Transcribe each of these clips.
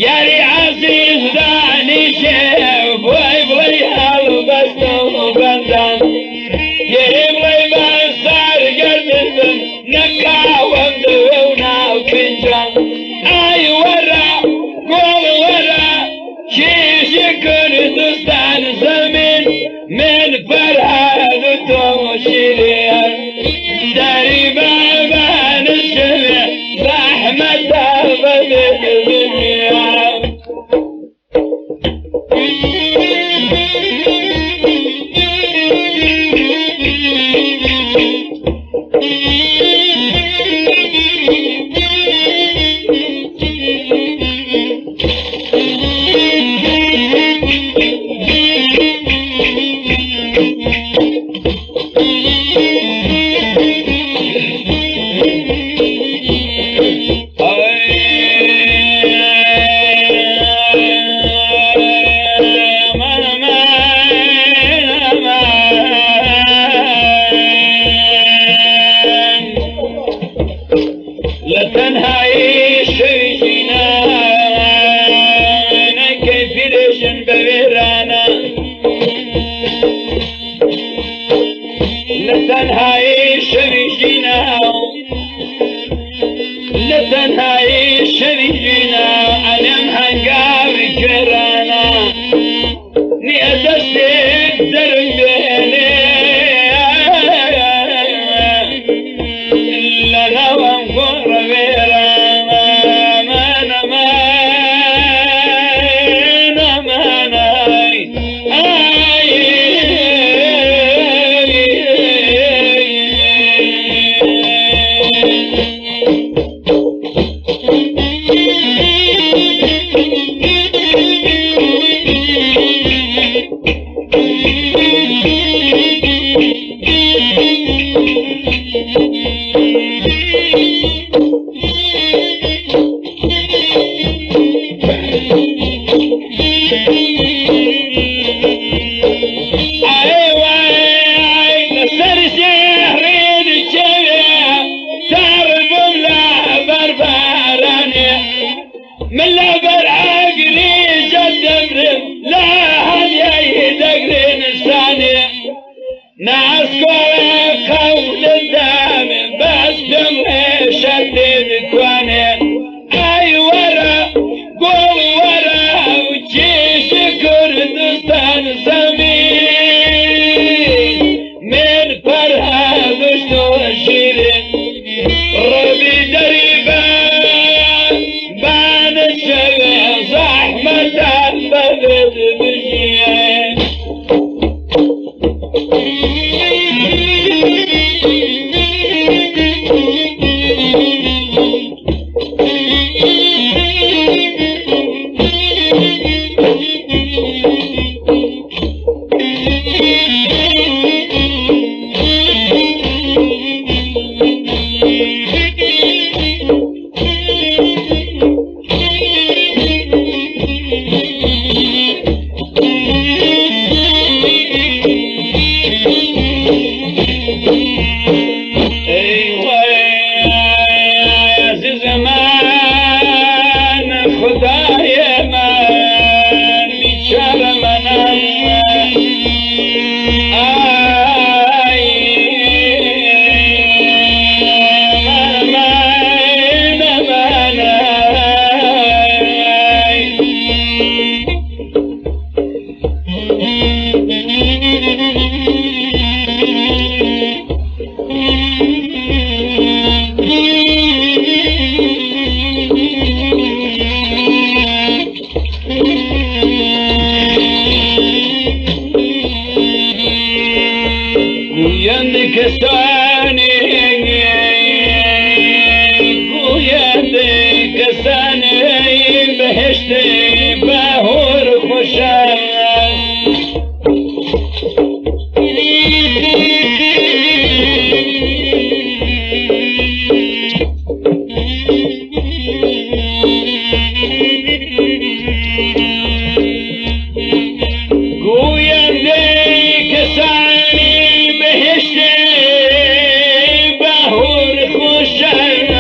یاری عزیز دانیشێ بۆی بڵێ هەڵبەستە و بەندان یێ بڵێ بە سەر گەردن بم نەکاوەم دەوێ و ناو فنجان ئای وەرە گوڵ وەرە کیژی کوردستان زەمین من فەرهاد و تۆ شیرین دەری بابان شوێ زەحمەتە بەبێ بژیان. لە تەنهایی شەوی ژینا نەکەی پیرێژن بە وێرانە لە تەنهایی شەوی ژینا لە تەنهایی شەوی ژینا ئەلێم هەنگاوی کوێرانە نییە دەستێک دەرم بێنێ لە ناوم گۆڕە وێرانە ئەمانە ئەی ئەی لەسەر ژێڕین کەوێ تاڕبم لە بەربارانێ من لەبەر ئاگری ژەت دەمرم لە هەنیای دەگرن سانێ ناسکۆڵێ قەولت دامێ بەس پێم شەرتێ کوانێ ئەی وەرە گوڵ وەرە و کیژی کوردستان زەمین من فەرهادش تۆ شیرین ڕەبی دەری بە بانە شەوێ زەحمەتە بەبێت بژیێن. گویند کسانی، گویند کسانی بهشت بهور خوش است. گویند کسانی بهشت بهور خوش است.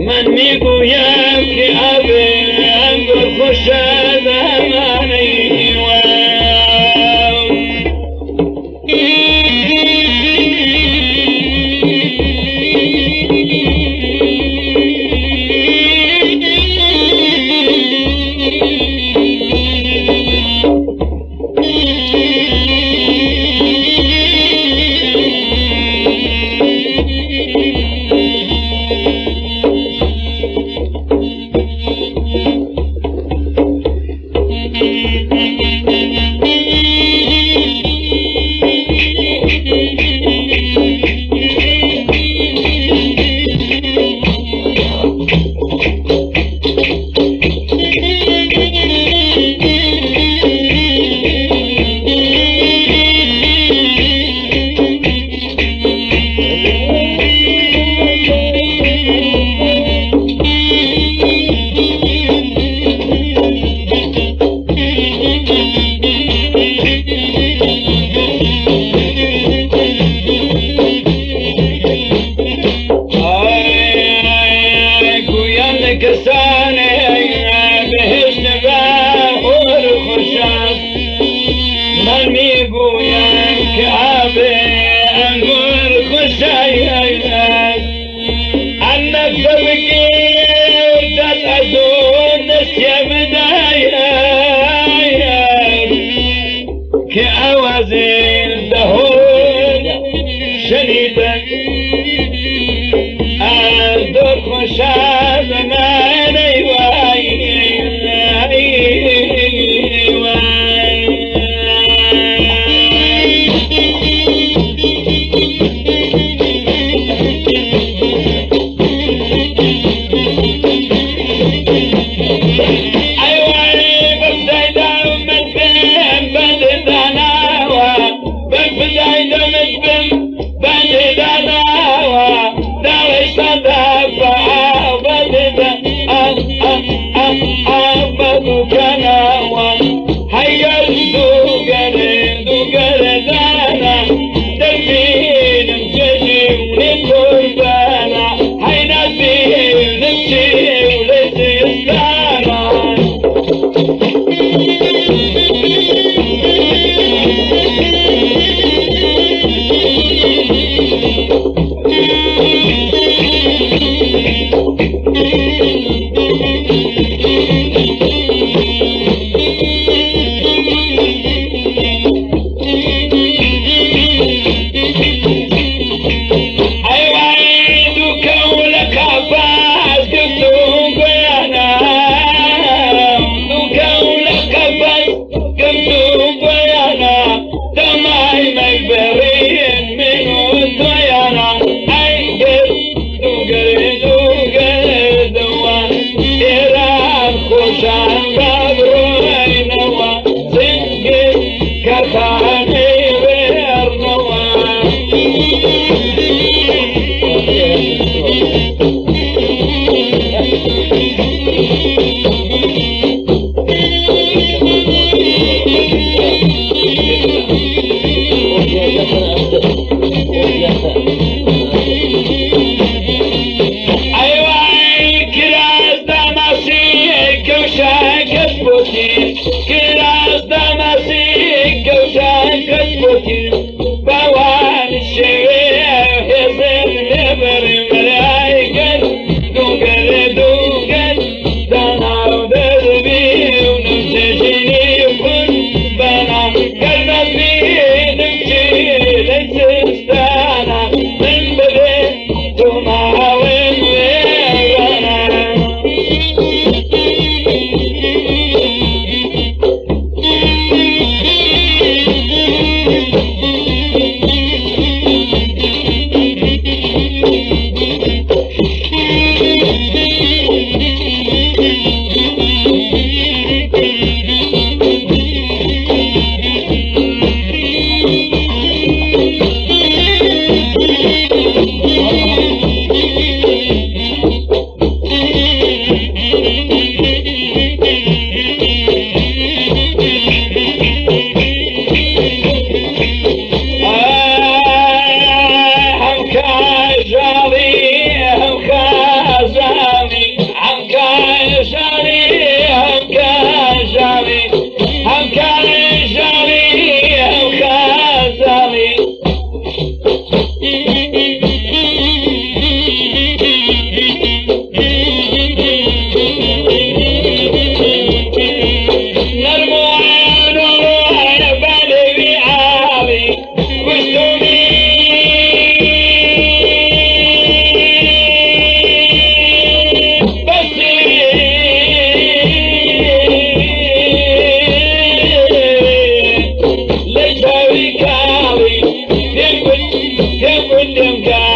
من میگویم که آب انگور خوش است. من بۆتی کراس داماسی گەوجان کەس بۆتی باوان شێوێ هێزم لێبەرم بەرای گەل دووگەل دووگەل دانا و دەربی و نمچێژینی خون بەنا گەرمەبینم چی لە زستانە من ببێ تو ماوم وێرانە. هم کاژاڵی هەم خازاڵی هەم کاژاڵی هەم کاژاڵی هەم کاژاڵی هەم خازاڵی. نەرموان و بەلێوی ئاڵی کوشتومی بەسی لە چاوی کاڵی پێم گوت پێم گوت لێم کاڵی.